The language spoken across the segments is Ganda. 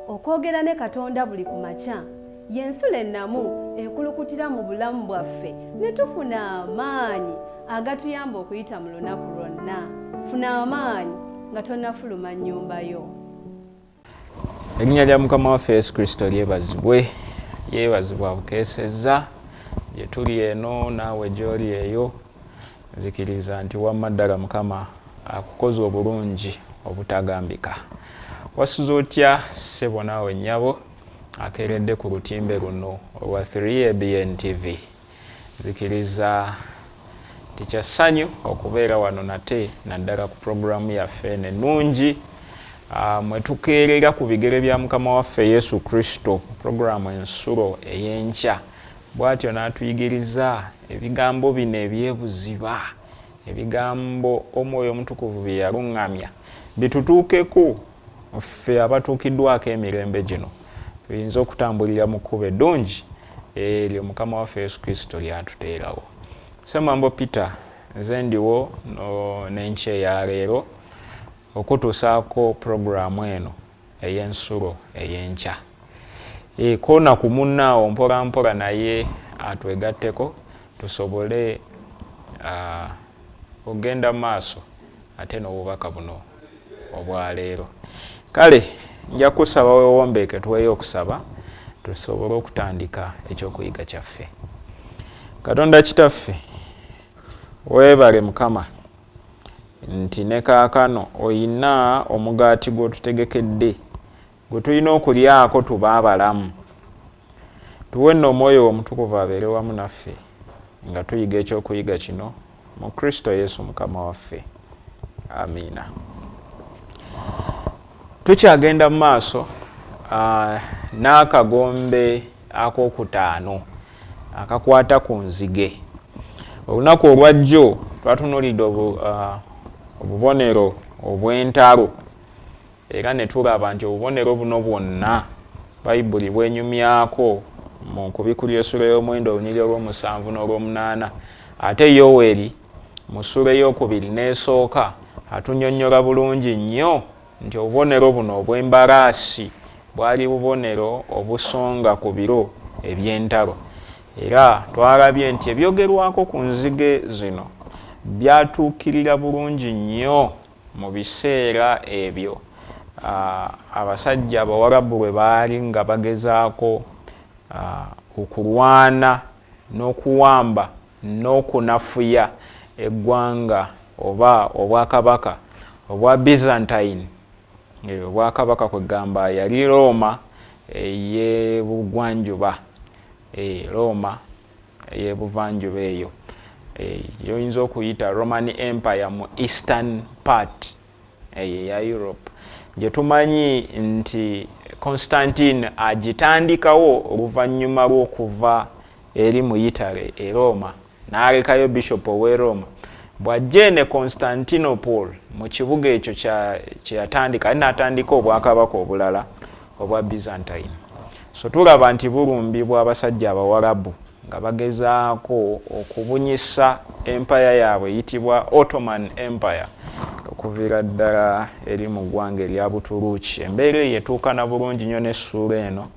Okwogera ne Katonda buli ku makya y'ensulo ennamu ekulukutira mu bulamu bwaffe ne tufuna amaanyi agatuyamba okuyita mu lunaku lwonna. Funa amaanyi nga tonnafuluma nnyumba yo. Erinnya lya Mukama waffe Yesu Kristo lyebazibwe. Yeebazibwa abukeesezza gye tuli eno naawe gy'oli eyo. Nzikiriza nti wamma ddala Mukama akukoze obulungi obutagambika. Wasuze otya ssebo naawe nnyabo akeeredde ku lutimbe luno olwa 3ABN TV. Nzikiriza nti kya ssanyu okubeera wano nate naddala ku pulogulaamu yaffe eno ennungi mwe tukeerera ku bigere bya Mukama waffe Yesu Kristo, pulogulaamu Ensulo ey'Enkya. Bw'atyo n'atuyigiriza ebigambo bino eby'ebuziba, ebigambo Omwoyo Omutukuvu bye yaluŋŋamya bitutuukeko ffe abatuukiddwako emirembe gino, tuyinze okutambulira mu kkubo eddungi eryo Mukama waffe Yesu Kristo ly'atuteerawo. Ssemambo Peter, nze ndiwo n'enkya eya leero okutuusaako pulogulaamu eno ey'Ensulo ey'Enkya. Koona ku munnaawo mpola mpola naye atwegatteko tusobole okugenda mu maaso ate n'obubaka buno obwaleero. Kale nja kusaba wewombeeke tuweeyo okusaba tusobole okutandika ekyokuyiga kyaffe. Katonda Kitaffe, weebale Mukama nti ne kaakano olina omugaati gw'otutegekedde gwe tulina okulyako tube abalamu. Tuwe nno Omwoyo wo Omutukuvu abeere wamu naffe nga tuyiga ekyokuyiga kino mu Kristo Yesu Mukama waffe. Amiina. Tukyagenda mu maaso n'akagombe ak'okutaano akakwata ku nzige. Olunaku olwajjo twatunuulidde obubonero obw'entalo era ne tulaba nti obubonero buno bwonna Bayibuli bwenyumyako mu Kubikkulirwa essuula ey'omwenda olunyiriri olw'omusanvu n'olw'omunaana, ate Yoweri mu ssuula ey'okubiri n'esooka atunyonnyola bulungi nnyo nti obubonero buno obw'embalaasi bwali bubonero obusonga ku biro eby'entalo. Era twalabye nti ebyogerwako ku nzige zino byatuukirira bulungi nnyo mu biseera ebyo abasajja Abawarabu bwe baali nga bagezaako okulwana n'okuwamba n'okunafuya eggwanga oba obwakabaka obwa Byzantine, obwakabaka kwegamba yali Rooma ey'ebugwanjuba, Rooma ey'ebuvanjuba eyo yoyinza okuyita Roman Empire mu eastern part eyo eya Europe gye tumanyi nti Constantine agitandikawo oluvannyuma lw'okuva eri mu Italy e Roma n'alekayo bishop ow'e Roma bw'ajja eno e Constantinople mu kibuga ekyo kye yatandika ate n'atandika obwakabaka obulala obwa Byzantine. So tulaba nti bulumbibwa abasajja Abawarabu nga bagezaako okubunyisa empaya yaabwe eyitibwa Ottoman Empire okuviira ddala eri mu ggwanga erya Buturuuki. Embeera eyo etuukana bulungi nnyo n'essuula eno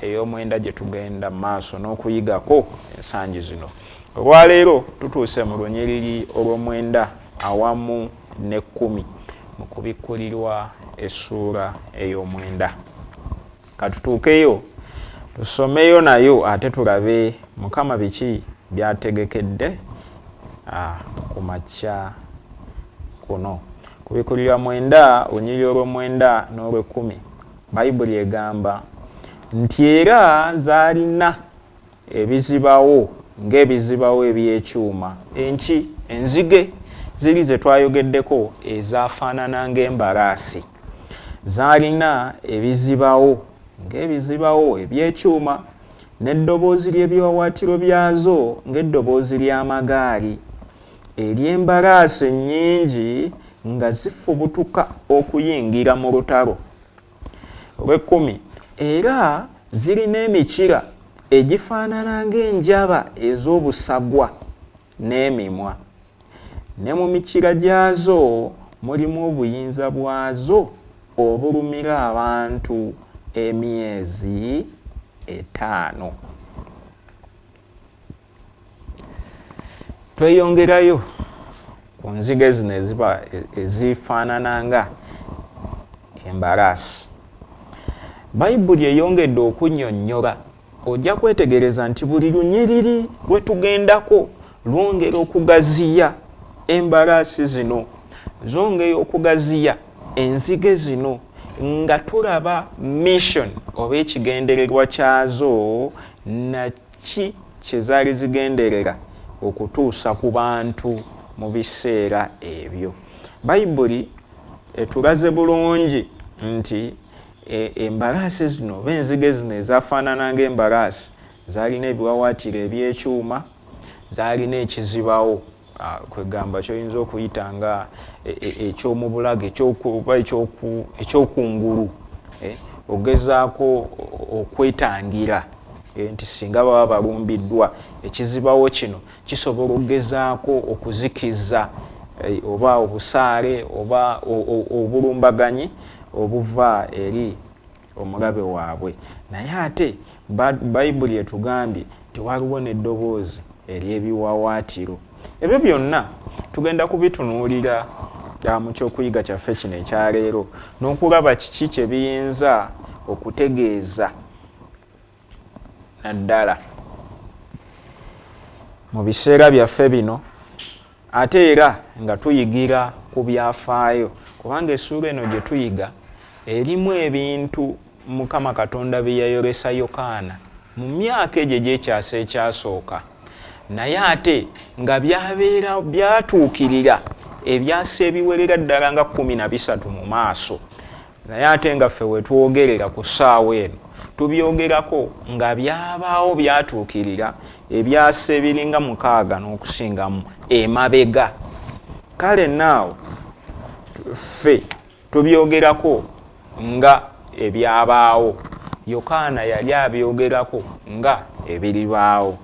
ey'omwenda gye tugenda mu maaso n'okuyigako ensangi zino. Olwaleero tutuuse mu lunyiriri olw'omwenda awamu n'ekkumi mu Kubikkulirwa essuula ey'omwenda. Katutuukeyo tusomeyo nayo ate tulabe Mukama biki by'ategekedde ku makya kuno. Kubikkulirwa mwenda olunyiriri olw'omwenda n'olw'ekkumi Bayibuli egamba nti era zaalina ebizibawo ng'ebizibawo eby'ekyuma. Enki, enzige ziri ze twayogeddeko ezaafaanana ng'embalaasi, zaalina ebizibawo ng'ebizibawo eby'ekyuma, n'eddoboozi ly'ebiwaawaatiro byazo ng'eddoboozi ly'amagaali, ery'embalaasi ennyingi nga zifubutuka okuyingira mu lutalo. Olw'ekkumi, era zirina emikira egifaanana ng'enjaba ez'obusagwa n'emimwa, ne mu mikira gyazo mulimu obuyinza bwazo obulumira abantu emyezi etaano. Tweyongerayo ku nzige zino eziba ezifaanana nga embalaasi. Bayibuli eyongedde okunnyonnyola, ojja kwetegereza nti buli lunyiriri lwe tugendako lwongera okugaziya embalaasi zino, zongera okugaziya enzige zino, nga tulaba mission oba ekigendererwa kyazo naki kye zaali zigenderera okutuusa ku bantu mu biseera ebyo. Bayibuli etulaze bulungi nti embalaasi zino oba enzige zino ezafaanana ng'embalaasi zaalina ebiwawaatiro eby'ekyuma, zaalina ekizibawo, kwegamba kyoyinza okuyita nga eky'omubulago oba ekyokungulu, ogezaako okwetangira nti singa baba balumbiddwa ekizibawo kino kisobola okugezaako okuzikiza oba obusaale oba obulumbaganyi obuva eri omulabe waabwe. Naye ate Bayibuli etugambye nti waliwo n'eddoboozi ery'ebiwawaatiro. Ebyo byonna tugenda kubitunuulira mu kyokuyiga kyaffe kino ekyaleero n'okulaba kiki kye biyinza okutegeeza naddala mu biseera byaffe bino, ate era nga tuyigira ku byafaayo, kubanga essuula eno gye tuyiga erimu ebintu Mukama Katonda bye yayolesa Yokaana mu myaka egyo egy'ekyasa ekyasooka, naye ate nga byabeera byatuukirira ebyasa ebiwerera ddala nga 13 mu maaso. Naye ate nga ffe we twogerera ku ssaawa eno tubyogerako nga byabaawo byatuukirira ebyasa ebiringa 6 n'okusingamu emabega. Kale naawo ffe tubyogerako nga ebyabaawo, Yokaana yali abyogerako nga ebiribaawo.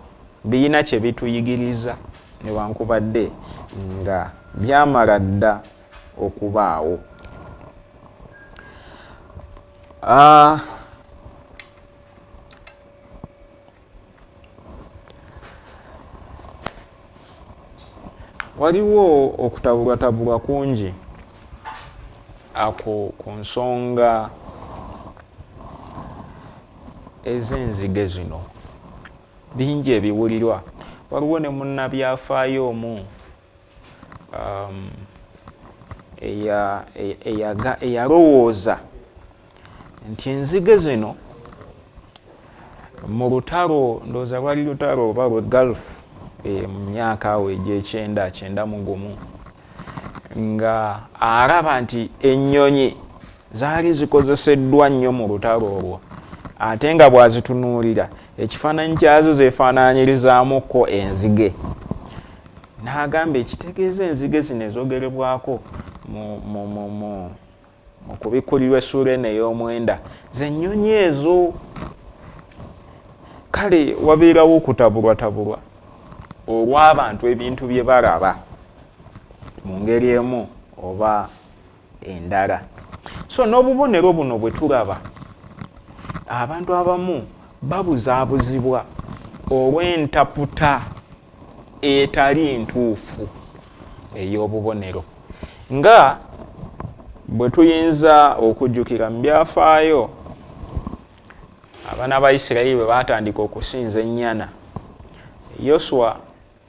Birina kye bituyigiriza newankubadde nga byamala dda okubaawo. Waliwo okutabulwatabulwa kungi ako ku nsonga ez'enzige zino, bingi ebiwulirwa. Waliwo ne munnabyafaayo omu eyalowooza nti enzige zino mu lutalo, ndowooza lwali lutalo oba lwe Gulf mu myaka awo egy'ekyenda kyenda mu gumu, nga alaba nti ennyonyi zaali zikozeseddwa nnyo mu lutalo olwo, ate nga bw'azitunuulira ekifaananyi kyazo zeefaanaanyirizaamuko enzige. N'agamba ekitegeeza enzige zino ezoogerebwako mu kubikkulirwa essuula eno ey'omwenda z'ennyonyi ezo. Kale wabeerawo okutabulwatabulwa olw'abantu ebintu bye balaba mu ngeri emu oba endala. So n'obubonero buno bwe tulaba, abantu abamu babuzaabuzibwa olw'entaputa etali ntuufu ey'obubonero. Nga bwe tuyinza okujjukira mu byafaayo, abaana ba Isirayiri bwe baatandika okusinza ennyana, Yoswa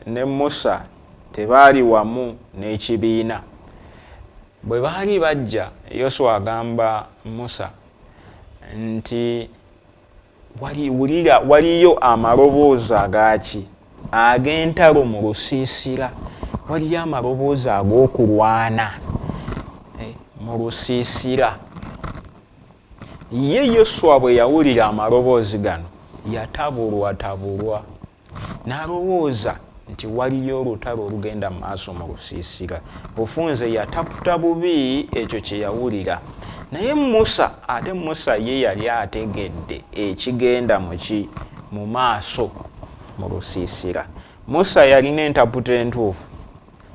ne Musa tebaali wamu n'ekibiina. Bwe baali bajja, Yoswa agamba Musa nti wulira waliyo amaloboozi agaaki ag'entalo mu lusiisira, waliyo amaloboozi ag'okulwana mu lusiisira. Ye Yoswa bwe yawulira amaloboozi gano yatabulwatabulwa, n'alowooza nti waliyo olutalo olugenda mu maaso mu lusiisira. Bufunze yataputa bubi ekyo kye yawulira. Naye Musa, ate Musa ye yali ategedde ekigenda muki mu maaso mu lusiisira. Musa yalina entaputa entuufu,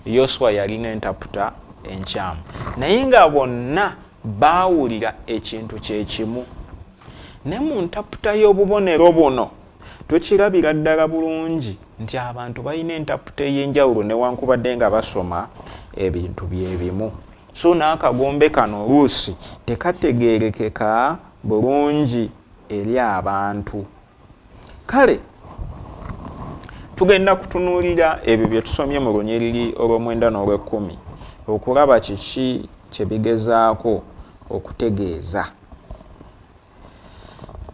Yoswa yalina entaputa enkyamu, naye nga bonna baawulira ekintu kye kimu. Ne mu ntaputa y'obubonero buno tukirabira ddala bulungi nti abantu balina entaputa ey'enjawulo newankubadde nga basoma ebintu byebimu. So n'akagombe kano oluusi tekategeerekeka bulungi eri abantu. Kale tugenda kutunuulira ebyo bye tusomye mu lunyiriri olw'omwenda n'olw'ekkumi okulaba kiki kye bigezaako okutegeeza.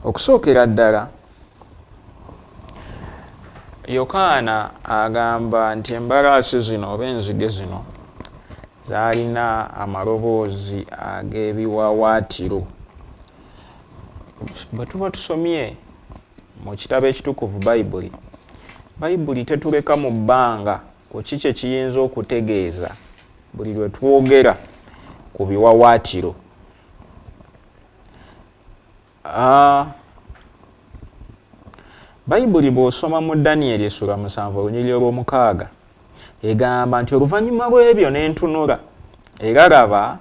Okusookera ddala, Yokaana agamba nti embalaasi zino oba enzige zino zaalina amaloboozi ag'ebiwawaatiro. Bwe tuba tusomye mu kitabo ekitukuvu Bayibuli, Bayibuli tetuleka mu bbanga ku ki kye kiyinza okutegeeza buli lwe twogera ku biwawaatiro. Bayibuli bw'osoma mu Danyeri essula 7 olunyiriri olw'omukaaga egamba nti oluvannyuma lw'ebyo ne ntunula, era laba,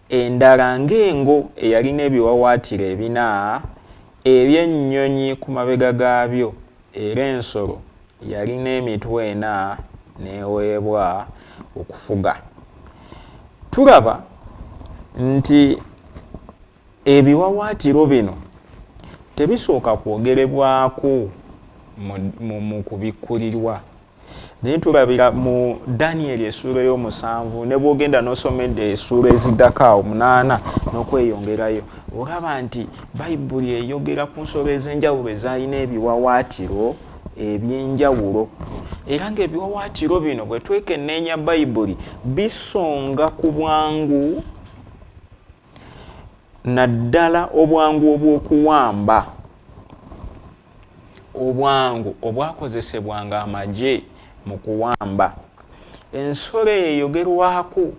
endala ng'engo eyalina ebiwawaatiro ebina eby'ennyonyi ku mabega gaabyo, era ensolo yalina emitwe ena n'eweebwa okufuga. Tulaba nti ebiwawaatiro bino tebisooka kwogerebwako mu kubikkulirwa, naye tulabira mu Danyeri essuula ey'omusanvu, ne bw'ogenda n'osoma essuula eziddako awo 8 n'okweyongerayo, olaba nti Bayibuli eyogera ku nsolo ez'enjawulo ezalina ebiwawaatiro eby'enjawulo, era ng'ebiwawaatiro bino bwe twekenneenya Bayibuli bisonga ku bwangu, naddala obwangu obw'okuwamba, obwangu obwakozesebwanga amagye mu kuwamba. Ensolo eyogerwako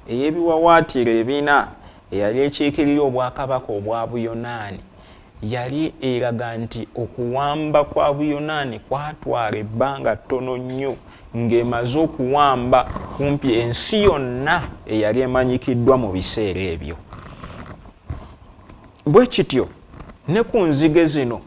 ey'ebiwawaatiro ebina eyali ekiikirira obwakabaka obwa Buyonaani yali eraga nti okuwamba kwa Buyonaani kwatwala ebbanga ttono nnyo ng'emaze okuwamba kumpi ensi yonna eyali emanyikiddwa mu biseera ebyo. Bwe kityo ne ku nzige zino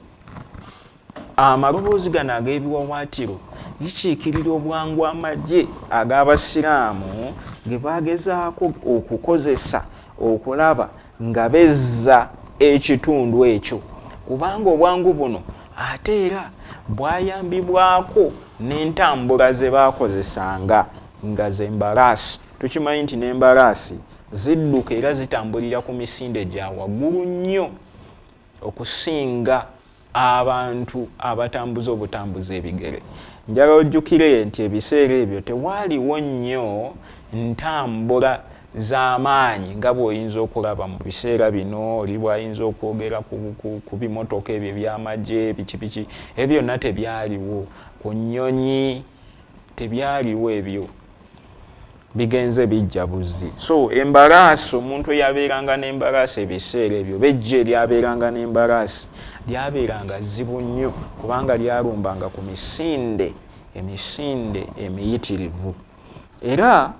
amaloboozi gano ag'ebiwawaatiro gikiikirira obwangu amagye ag'Abasiraamu ge baagezaako okukozesa okulaba nga bezza ekitundu ekyo, kubanga obwangu buno ate era bwayambibwako n'entambula ze baakozesanga nga z'embalaasi. Tukimanyi nti n'embalaasi zidduka era zitambulira ku misinde gya waggulu nnyo okusinga abantu abatambuza obutambuza ebigere. Njagala ojjukire nti ebiseera ebyo tewaaliwo nnyo ntambula z'amaanyi nga bw'oyinza okulaba mu biseera bino, oli bw'ayinza okwogera ku bimotoka ebyo eby'amagye, biki biki, ebyo byonna tebyaliwo. Ku nnyonyi tebyaliwo, ebyo bigenze bijja buzzi. So embalaasi, omuntu eyabeeranga n'embalaasi ebiseera ebyo, bejje eryabeeranga n'embalaasi lyabeeranga zzibu nnyo, kubanga lyalumbanga ku misinde, emisinde emiyitirivu. Era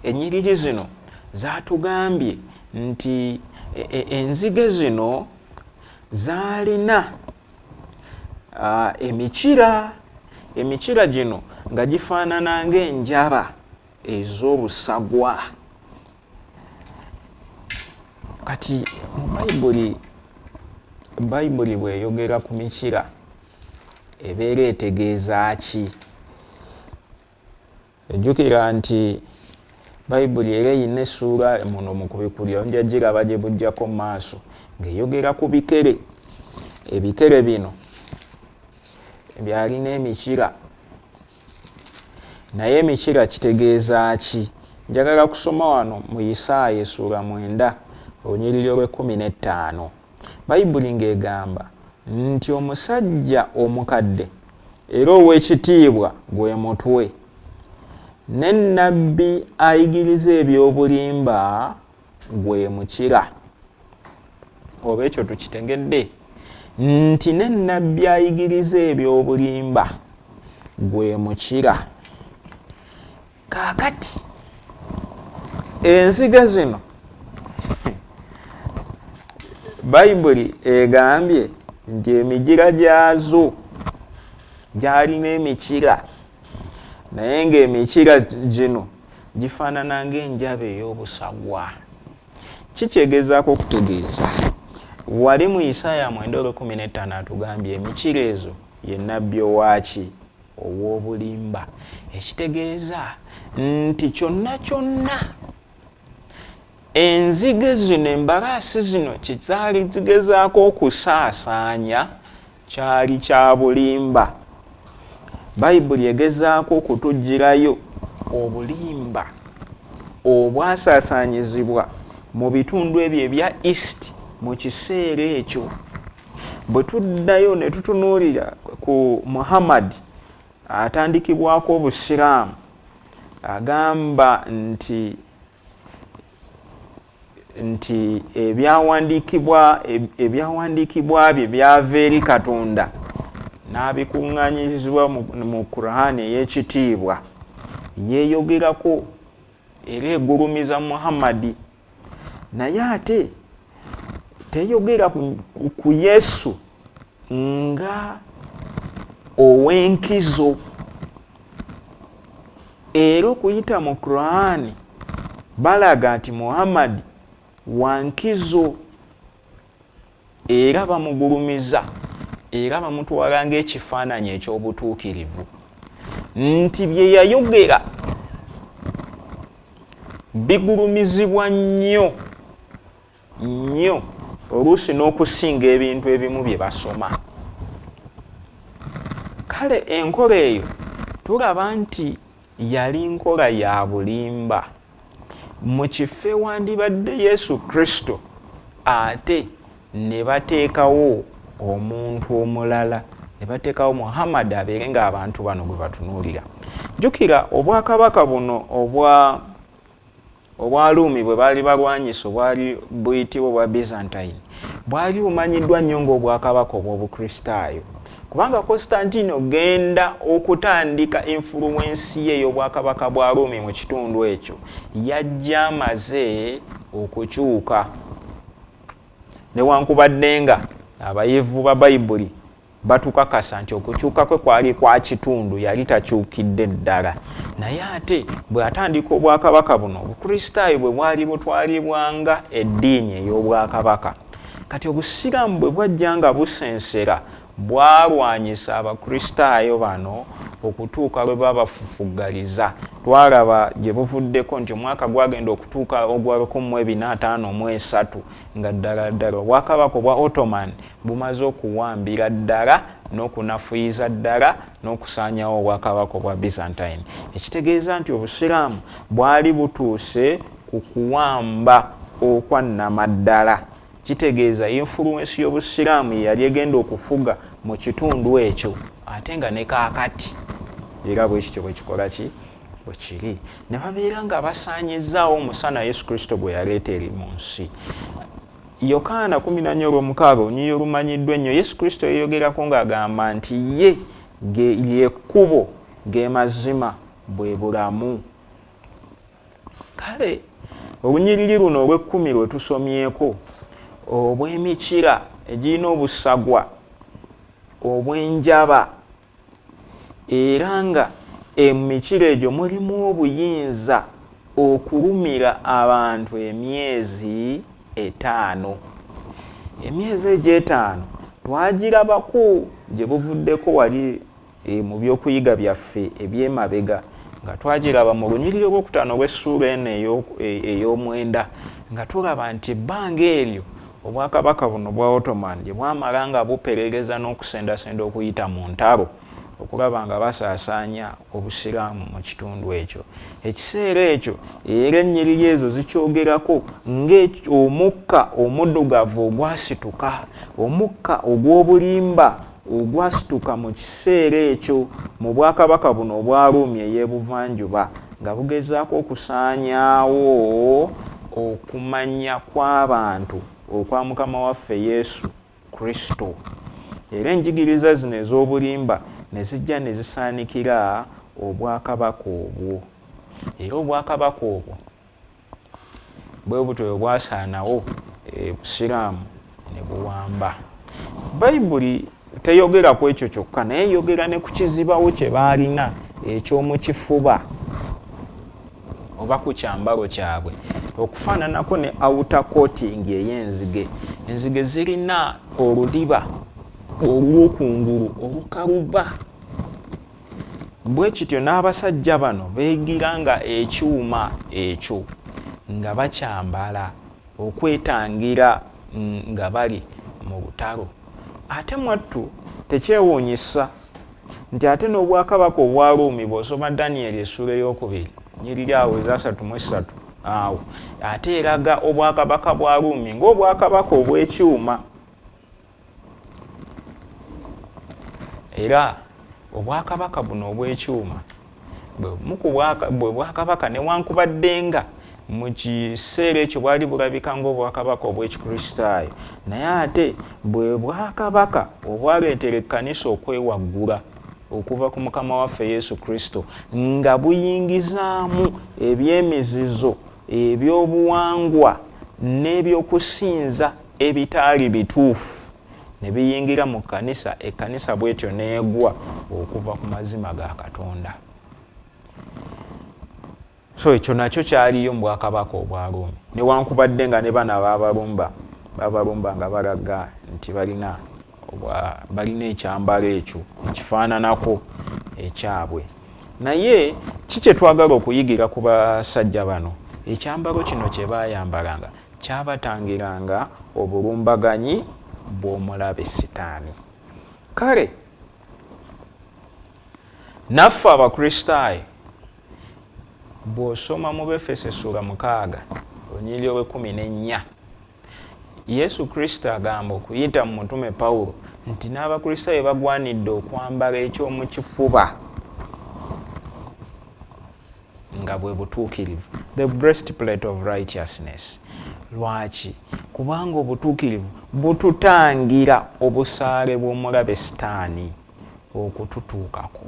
ennyiriri zino zaatugambye nti enzige zino zaalina emikira, emikira gino nga gifaanana ng'enjaba ez'obusagwa. Kati mu Bayibuli, Bayibuli bw'eyogera ku mikira ebeera etegeeza ki? Ojjukira nti Bayibuli era erina essuula muno mu Kubikkulirwa, nja giraba gye bujjako mu maaso, ng'eyogera ku bikere. Ebikere bino byalina emikira, naye emikira kitegeeza ki? Njagala kusoma wano mu Isaaya essuula 9 olunyiriri olw'ekkumi n'ettaano. Bayibuli ng'egamba nti omusajja omukadde era ow'ekitiibwa gwe mutwe, ne nnabbi ayigiriza eby'obulimba gwe mukira. Oba ekyo tukitegedde nti ne nnabbi ayigiriza eby'obulimba gwe mukira. Kaakati enzige zino Bayibuli egambye nti emijira gyazo gyalina emikira, naye ng'emikira gino gifaanana ng'enjaba ey'obusagwa. Kikyegezaako okutegeeza wali mu Isaaya 9:15 atugambye emikira ezo ye nabbi owaaki ow'obulimba, ekitegeeza nti kyonna kyonna enzige zino, embalaasi zino kye zaali zigezaako okusaasaanya kyali kya bulimba. Bayibuli egezaako okutuggyirayo obulimba obwasaasaanyizibwa mu bitundu ebyo ebya East mu kiseera ekyo. Bwe tuddayo ne tutunuulira ku Muhammad atandikibwako Obusiraamu, agamba nti nti ebyawandiikibwa ebyawandiikibwa bye byava eri Katonda n'abikuŋŋaanyirizibwa mu Kuraani ey'ekitiibwa, yeeyogerako era egulumiza Muhammadi, naye ate teyogera ku Yesu nga ow'enkizo. Era okuyita mu Kuraani balaga nti Muhammadi wa nkizo, era bamugulumiza era bamutwala ng'ekifaananyi eky'obutuukirivu, nti bye yayogera bigulumizibwa nnyo nnyo oluusi n'okusinga ebintu ebimu bye basoma. Kale enkola eyo tulaba nti yali nkola ya bulimba. Mu kifo ewandibadde Yesu Kristo ate ne bateekawo omuntu omulala, ne bateekawo Muhammad abeere ng'abantu bano gwe batunuulira. Jjukira obwakabaka buno obwa Obwaruumi bwe baali balwanyisa obwali buyitibwa obwa Byzantine bwali bumanyiddwa nnyo ng'obwakabaka obw'Obukristaayo, kubanga Constantine ogenda okutandika influensi ye ey'obwakabaka bwa Ruumi mu kitundu ekyo yajja amaze okukyuka, newankubadde nga abayivu ba Bayibuli Batukakasa nti okukyuka kwe kwali kwa kitundu, yali takyukidde ddala. Naye ate bw'atandika obwakabaka buno, Obukristaayo bwe bwali butwalibwa nga eddiini ey'obwakabaka. Kati Obusiraamu bwe bwajja nga busensera, bwalwanyisa Abakristaayo bano okutuuka lwe babafufuggaliza. Twalaba gye buvuddeko nti omwaka gwagenda okutuuka ogwa 1453 nga ddala ddala obwakabaka obwa Ottoman bumaze okuwambira ddala n'okunafuyiza ddala n'okusaanyawo obwakabaka obwa Byzantine, ekitegeeza nti Obusiraamu bwali butuuse ku kuwamba okwa nnamaddala. Kitegeeza influence y'Obusiraamu ye yali egenda okufuga mu kitundu ekyo, ate nga ne kaakati era bwe kityo bwe kikola ki? Bwe kiri. Ne babeera nga basaanyizzaawo omusana Yesu Kristo gwe yaleeta eri mu nsi. Yokaana 14:6 olunyiriri olumanyiddwa ennyo, Yesu Kristo yeeyogerako ng'agamba nti ye lye kkubo, ge mazima, bwe bulamu. Kale olunyiriri luno olw'ekkumi lwe tusomyeko, obw'emikira egirina obusagwa obw'enjaba, era nga emikira egyo mulimu obuyinza okulumira abantu emyezi etaano. Emyezi egyo etaano twagirabako gye buvuddeko wali e, mu by'okuyiga byaffe eby'emabega, nga twagiraba mu lunyiriri olwokutaano olw'essuula eno ey'omwenda, nga tulaba nti ebbanga eryo obwakabaka buno bwa Ottoman gye bwamala nga buperereza n'okusendasenda okuyita mu ntalo okulaba nga basaasaanya Obusiraamu mu kitundu ekyo. Ekiseera ekyo era ennyiriri ezo zikyogerako ng'omukka omuddugavu ogwasituka, omukka ogw'obulimba ogwasituka mu kiseera ekyo mu bwakabaka buno obwa Ruumi ey'ebuvanjuba nga bugezaako okusaanyaawo okumanya kw'abantu okwa Mukama waffe Yesu Kristo. Era enjigiriza zino ez'obulimba ne zijja ne zisaanikira obwakabaka obwo. Era obwakabaka obwo bwe butyo bwe bwasaanawo e, Busiraamu ne ne buwamba. Bayibuli teyogera ku ekyo kyokka, naye eyogera ne ku kizibawo kye baalina eky'omu kifuba oba ku kyambalo kyabwe, okufaananako ne outer coating ey'enzige. Enzige zirina oluliba olw'okungulu olukaluba. Bwe kityo n'abasajja bano beegira nga ekyuma ekyo nga bakyambala okwetangira nga bali mu lutalo. Ate mwattu tekyewuunyisa nti ate n'obwakabaka obwa Ruumi, bw'osoma Daniel essuula 2 nyiriri awo eza 33 awo, ate eraga obwakabaka bwa Ruumi ng'obwakabaka obw'ekyuma. Era obwakabaka buno obw'ekyuma bwe bwakabaka, newankubadde nga mu kiseera ekyo bwali bulabika ng'obwakabaka obw'Ekikristaayo, naye ate bwe bwakabaka obwaleetera ekkanisa okwewaggula okuva ku Mukama waffe Yesu Kristo, nga buyingizaamu ebyemizizo, ebyobuwangwa n'ebyokusinza ebitaali bituufu, ne biyingira mu kkanisa. Ekkanisa bwetyo n'egwa okuva ku mazima ga Katonda. So ekyo nakyo kyaliyo mu bwakabaka obwa Ruumi, newankubadde nga ne bano babalumba nga balaga nti balina ekyambalo ekyo ekifaananako ekyabwe. Naye ki kye twagala okuyigira ku basajja bano? Ekyambalo kino kye baayambalanga kyabatangiranga obulumbaganyi bw'omulabe Sitaani. Kale naffe Abakristaayo, bw'osoma mu Befeso essula 6 olunyiriri olw'e14, Yesu Kristo agamba okuyita mu mutume Pawulo nti n'Abakristaayo bagwanidde okwambala eky'omu kifuba nga bwe butuukirivu, the breastplate of righteousness. Lwaki? Kubanga obutuukirivu bututangira obusaale bw'omulabe Sitaani okututuukako.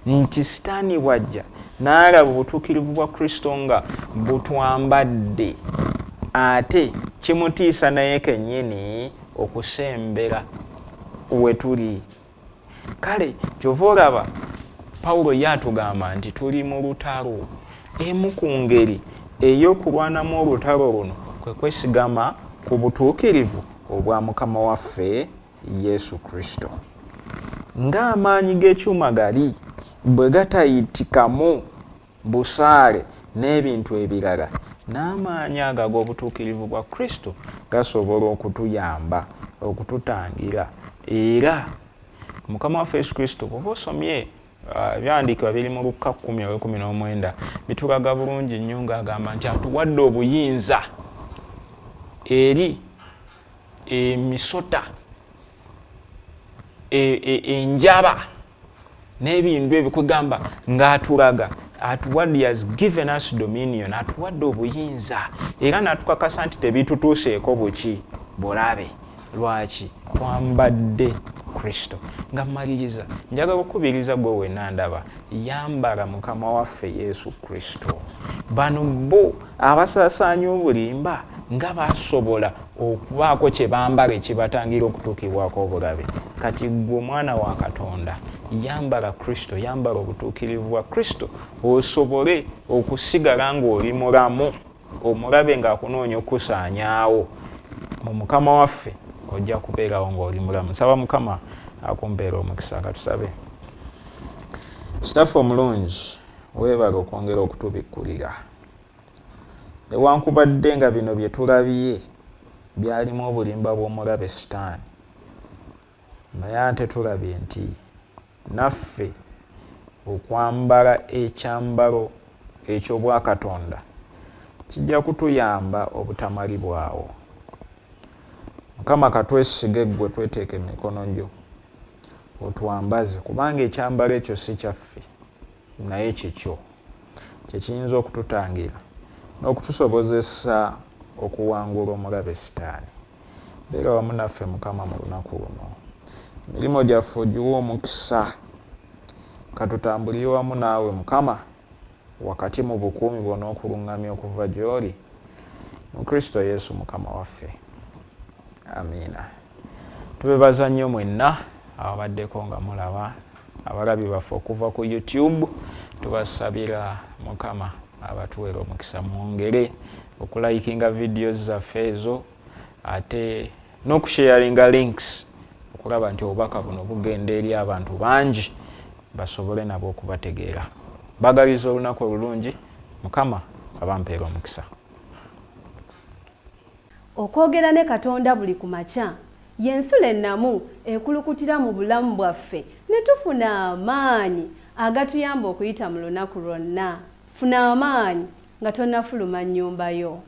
Nti Sitaani bw'ajja n'alaba obutuukirivu bwa Kristo nga butwambadde, ate kimutiisa naye kennyini okusembera we tuli. Kale kyova olaba Pawulo ye atugamba nti tuli mu lutalo. Emu ku ngeri ey'okulwanamu olutalo luno kwe kwesigama ku butuukirivu obwa Mukama waffe Yesu Kristo. Ng'amaanyi g'ekyuma gali bwe gatayitikamu busaale n'ebintu ebirala, n'amaanyi ago ag'obutuukirivu bwa Kristo gasobola okutuyamba okututangira. Era Mukama waffe Yesu Kristo, bw'oba osomye ebyawandiikibwa biri mu Lukka 10:19, bitulaga bulungi nnyo ng'agamba nti atuwadde obuyinza eri emisota, enjaba n'ebintu ebikwegamba, ng'atulaga atuwadde, has given us dominion, atuwadde obuyinza, era n'atukakasa nti tebitutuuseeko buki bulabe. Lwaki? Twambadde Kristo. Nga mmaliriza, njagala okukubiriza gwe wenna ndaba, yambala Mukama waffe Yesu Kristo. Bano bo abasaasaanya obulimba nga basobola okubaako kye bambala ekibatangira okutuukibwako obulabe. Kati ggwe omwana wa Katonda, yambala Kristo, yambala obutuukirivu bwa Kristo, osobole okusigala ng'oli mulamu. Omulabe ng'akunoonya okukusaanyaawo, mu Mukama waffe ojja kubeerawo ng'oli mulamu. Nsaba Mukama akumpeera omukisa. Katusabe. Kitaffe omulungi, weebale okwongera okutubikkulira. Newankubadde nga bino bye tulabye byalimu obulimba bw'omulabe Sitaani, naye ate tulabye nti naffe okwambala ekyambalo eky'obwakatonda kijja kutuyamba obutamalibwawo. Mukama, katwesige ggwe, tweteeke emikono gyo otwambaze, kubanga ekyambalo ekyo si kyaffe naye kikyo, kyekiyinza okututangira n'okutusobozesa okuwangula omulabe Sitaani. Beera wamu naffe Mukama mu lunaku luno, emirimu gyaffe ogiwe omukisa. Katutambulire wamu naawe Mukama wakati mu bukuumi bwo n'okuluŋŋamya okuva gy'oli, mu Kristo Yesu Mukama waffe. Amiina. Tubebaza nnyo mwenna ababaddeko nga mulaba, abalabi baffe okuva ku YouTube. Tubasabira Mukama abatuweera omukisa, mwongere okulikinga videos zaffe ezo ate n'okusharinga links okulaba nti obubaka buno bugenda eri abantu bangi basobole nabo okubategeera. Bagaliza olunaku olulungi, Mukama abampeera omukisa. Okwogera ne Katonda buli ku makya y'ensulo ennamu ekulukutira mu bulamu bwaffe ne tufuna amaanyi agatuyamba okuyita mu lunaku lwonna. Funa amaanyi nga tonnafuluma nnyumba yo.